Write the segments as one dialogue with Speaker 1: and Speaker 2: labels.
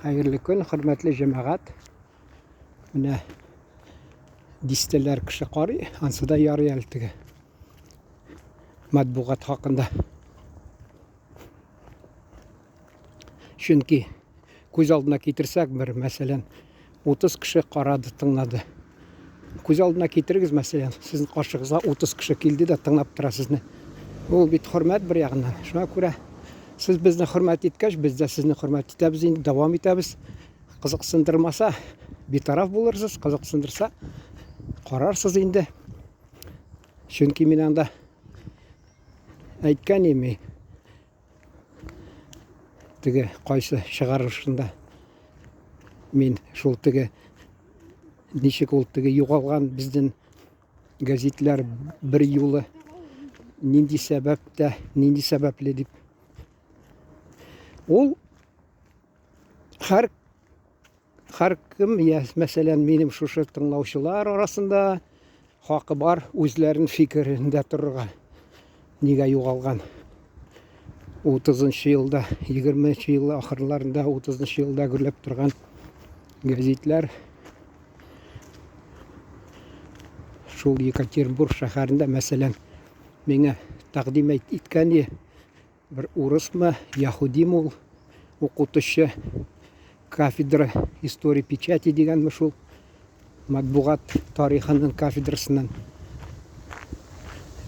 Speaker 1: Хәерле көн, хөрмәтле җәмәгать. Менә дистәләр кеше карый, ансы да ярый әле теге. Матбугат хакында. Чөнки күз алдына китерсәк, бер мәсәлән, 30 кеше карады, тыңлады. Күз алдына китерегез, мәсәлән, сезнең каршыгызга 30 кеше килде дә тыңлап тора сезне. Ул бит хөрмәт бер ягыннан. Шуңа күрә сез безне хөрмәт иткәч, без дә сезне хөрмәт итәбез инде, дәвам итәбез. Кызыксындырмаса, битараф булырсыз, кызыксындырса, карарсыз инде. Чөнки мин анда әйткән идем, теге кайсы чыгарылышында мин шул теге ничек ул теге югалган безнең гәзитләр бер юлы нинди сәбәптә, нинди сәбәпле дип. Ул һәр Һәркем, я, мәсәлән, минем шушы тыңлаучылар арасында хакы бар үзләрен фикерендә торырга. Нигә югалган? 30 елда, 20 ел ахырларында, 30 елда гөрләп торган гәзитләр шул Екатеринбург шәһәрендә, мәсәлән, миңа тәкъдим иткән Бер урысмы, яһудимы ул, укытучы, кафедра истории печати дигәнме шул, матбугат тарихының кафедрасыннан.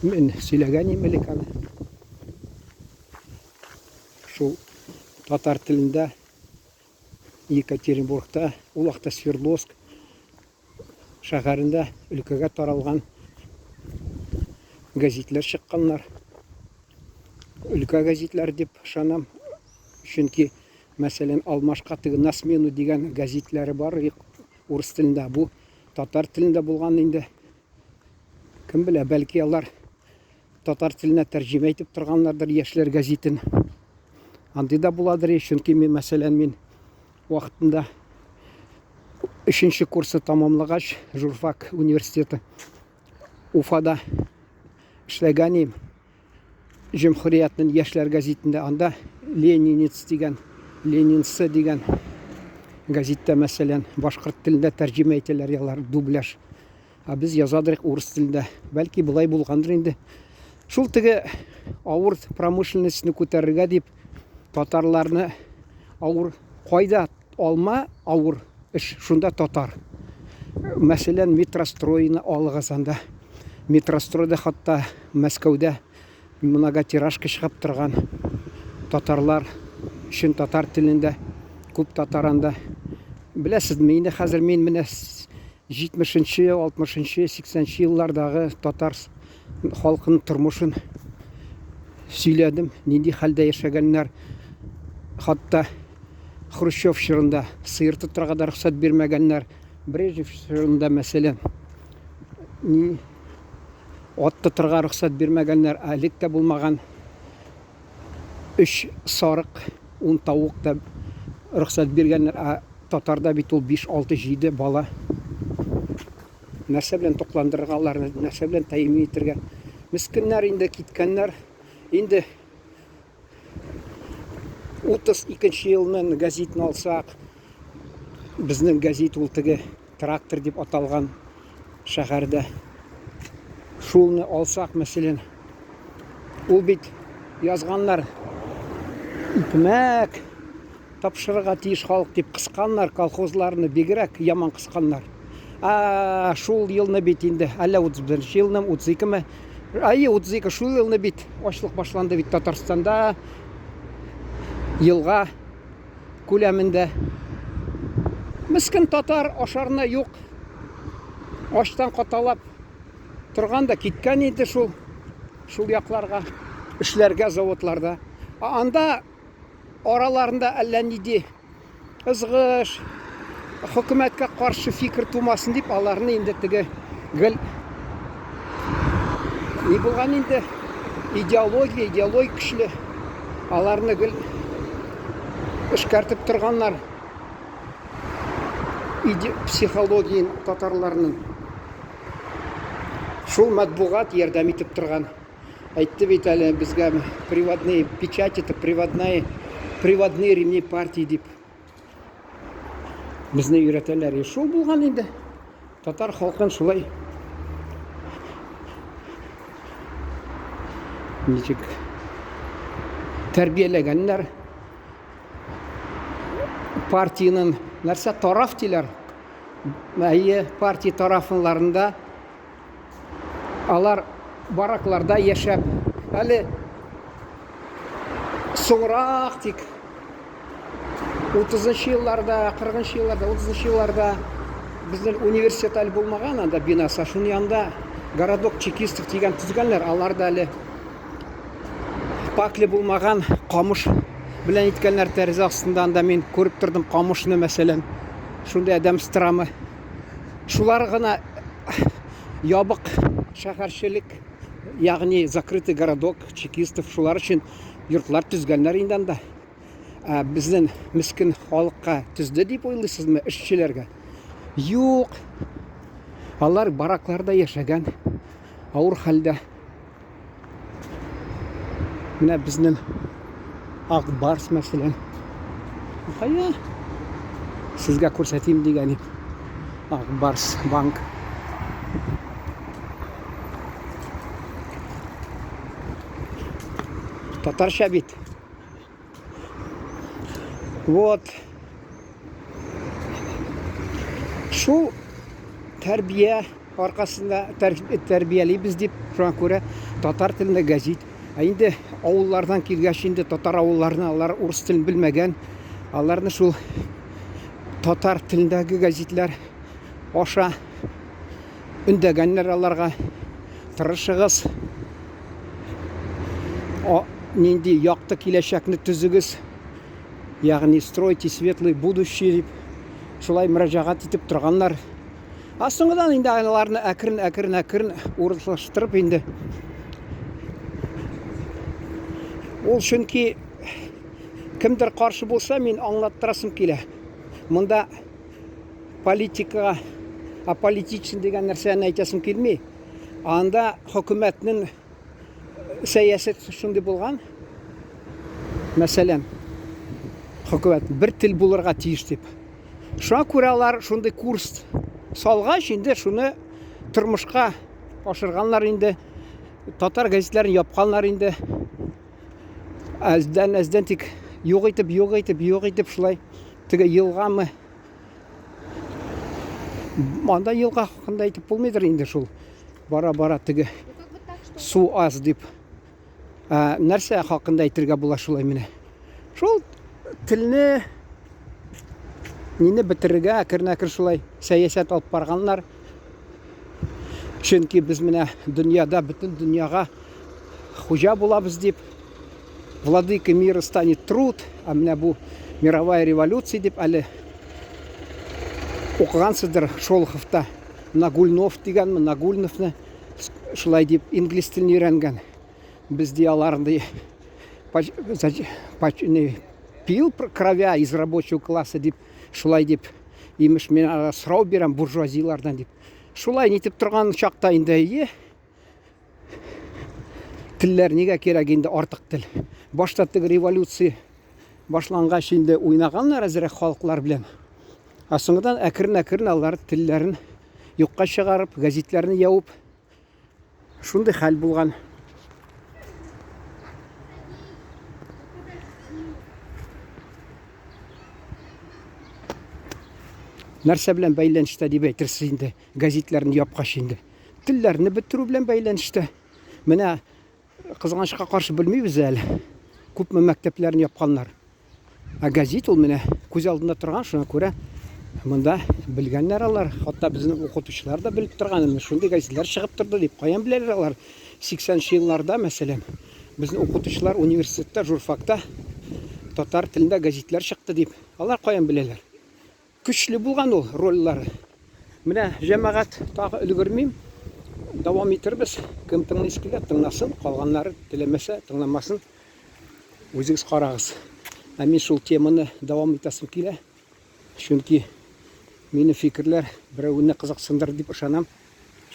Speaker 1: Мин сөйләгән идем элек аны. Шул татар телендә Екатеринбургта, ул вакытта Свердловск шәһәрендә өлкәгә таралган гәзитләр чыкканнар. Өлкә гәзитләре дип ышанам. Чөнки, мәсәлән, алмашка теге На смену дигән гәзитләре бар урыс телендә. Бу татар телендә булган инде. Кем белә, бәлки алар татар теленә тәрҗемә итеп торганнардыр яшьләр гәзитен. Андый да буладыр, чөнки мин, мәсәлән, мин вакытында өченче курсы тамамлагач, журфак университеты Уфада эшләгән идем. Җөмһүриятнең яшьләр гәзитендә анда Ленинец дигән, Ленинцы дигән гәзиттә, мәсәлән, башкорт телендә тәрҗемә итәләр ялар, дубляж. Ә без язадырык урыс телендә. Бәлки болай булгандыр инде. Шул теге авыр промышленностьны күтәрергә дип татарларны авыр кайда алма авыр эш шунда татар. Мәсәлән, метростройны алыгыз анда. Метростройда хатта Мәскәүдә многотиражка чыгып торган татарлар өчен татар телендә күп татар анда. Беләсезме, инде хәзер мин менә 70 нче, 60 нчы, 80 нче еллардагы татар халкының тормышын сөйләдем, нинди хәлдә яшәгәннәр. Хатта Хрущев чорында сыер тотарга да рөхсәт бирмәгәннәр. Брежнев чорында, мәсәлән, ни ат тотарга рөхсәт бирмәгәннәр, ә элек тә булмаган. Өч сарык, ун тавык та рөхсәт биргәннәр, ә татарда бит ул 5, 6, 7 бала. Нәрсә белән тукландырырга аларны, нәрсә белән тәэмин итәргә? Мескеннәр инде киткәннәр. Инде 32 елның гәзитен алсак, безнең гәзит ул теге трактор дип аталган шәһәрдә. Шулны алсак, мәсәлән, ул бит язганнар икмәк тапшырырга тиеш халык дип кысканнар колхозларны, бигрәк яман кысканнар. А шул елны бит инде, әллә 31 елны, 32-ме? Әйе, 32 шул елны бит ачлык башланды бит Татарстанда. Елга күләмендә. Мескен татар ашарына юк. Ачтан каталап торган да киткән инде шул шул якларга эшләргә заводларда. Ә анда араларында әллә нинди ызгыш, хөкүмәткә каршы фикер тумасын дип аларны инде теге гел ни булган инде идеология, идеология көчле. Аларны гел эшкәртеп торганнар. Иде психологиян татарларның. Шул матбугат ярдәм итеп торган. Әйтте бит әле безгә приводные печать это приводная, приводные ремни партии дип. Безне өйрәтәләр. И шул булган инде. Татар халкын шулай ничек тәрбияләгәннәр. Партиянең нәрсә тараф диләр. Әйе, партия тарафынларында алар баракларда яшәп, әле соңрак тик 30 елларда, 40 елларда, 30 елларда безнең университет әле булмаган анда бинасы, шуның янында городок чекистов дигән төзегәннәр, алар да әле пакле булмаган камыш белән иткәннәр тәрәзә астында анда мин күреп тордым камышны мәсәлән. Шундый адәм страмы. Шулар гына ябык шәһәрчелек, ягъни закрытый городок чекистов шулар өчен йортлар төзгәннәр инде анда. Ә безнең мискен халыкка төзде дип уйлыйсызмы эшчеләргә? Юк. Алар баракларда яшәгән, авыр хәлдә. Менә безнең Ак Барс мәсәлән. Кая? Сезгә күрсәтим дигән идем. Ак Барс банк. Татарча бит. Вот. Шул тәрбия аркасында тәрбиялибез дип, шуңа күрә татар телендә гәзит. Ә инде авыллардан килгәч, инде татар авылларына алар урыс телен белмәгән. Аларны шул татар телендәге гәзитләр аша өндәгәннәр аларга. Тырышыгыз. Нинди якты киләчәкне төзегез. Ягъни стройте светлый будущее дип шулай мөрәҗәгать итеп торганнар. Ә соңгыдан инде аларны әкрен әкрен әкрен урыслаштырып инде. Ул чөнки кемдер каршы булса, мин аңлаттырасым килә. Монда политикага аполитичен дигән нәрсәне әйтәсем килми. Анда хөкүмәтнең сәясәт шундый булган. Мәсәлән, хөкүмәт бер тел булырга тиеш дип. Шуңа күрә алар шундый курс салгач, инде шуны тормышка ашырганнар инде. Татар гәзитләрен япканнар инде. Әздән әздән тик юк итеп, юк итеп, юк итеп шулай теге елгамы Анда елга хакында әйтеп булмыйдыр инде шул. Бара-бара теге су аз дип. Ә, нәрсә хакында әйтергә була шулай менә. Шул телне нине бетерергә әкрен-әкрен шулай сәясәт алып барганнар. Чөнки без менә дөньяда бөтен дөньяга хуҗа булабыз дип Владыка мира станет труд, а менә бу мировая революция дип әле укыгансыздыр Шолоховта. Нагульнов дигәнме, Нагульновны шулай дип инглиз телен өйрәнгән. Без ди алар ди пил кровя из рабочего класса дип шулай дип имеш мин сорау бирәм буржуазиялардан дип. Шулай нитеп торган чакта инде әйе Телләр нигә кирәк инде артык тел? Башта теге революция башлангач инде уйнаганнар әзрәк халыклар белән. Ә соңыннан әкрен-әкрен алар телләрен юкка чыгарып, гәзитләрне явып, шундый хәл булган. Нәрсә белән бәйләнештә дип әйтерсез инде, гәзитләрне япкач инде. Телләрне бетерү белән бәйләнештә. Менә кызганычка каршы белмибез әле. Күпме мәктәпләрне япканнар. Ә газет ул менә күз алдында торган, шуңа күрә монда белгәннәр алар. Хатта безнең укытучылар да белеп торган, менә шундый газетлар чыгып торды дип. Каян беләләр алар? 80 елларда, мәсәлән, безнең укытучылар университетта, журфакта татар телендә газетлар чыкты дип. Алар каян беләләр? Көчле булган ул рольләре. Менә, җәмәгать, тагы өлгермим. Дәвам итербез. Кем тыңлыйсы килә, тыңласын, калганнары теләмәсә, тыңламасын. Үзегез карагыз. Ә мин шул теманы дәвам итәсем килә. Чөнки минем фикерләр берәүне кызыксындырыр дип ышанам.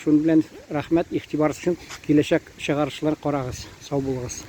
Speaker 1: Шуның белән рәхмәт игътибарыгыз өчен. Киләчәк чыгарышлар карагыз. Сау булыгыз.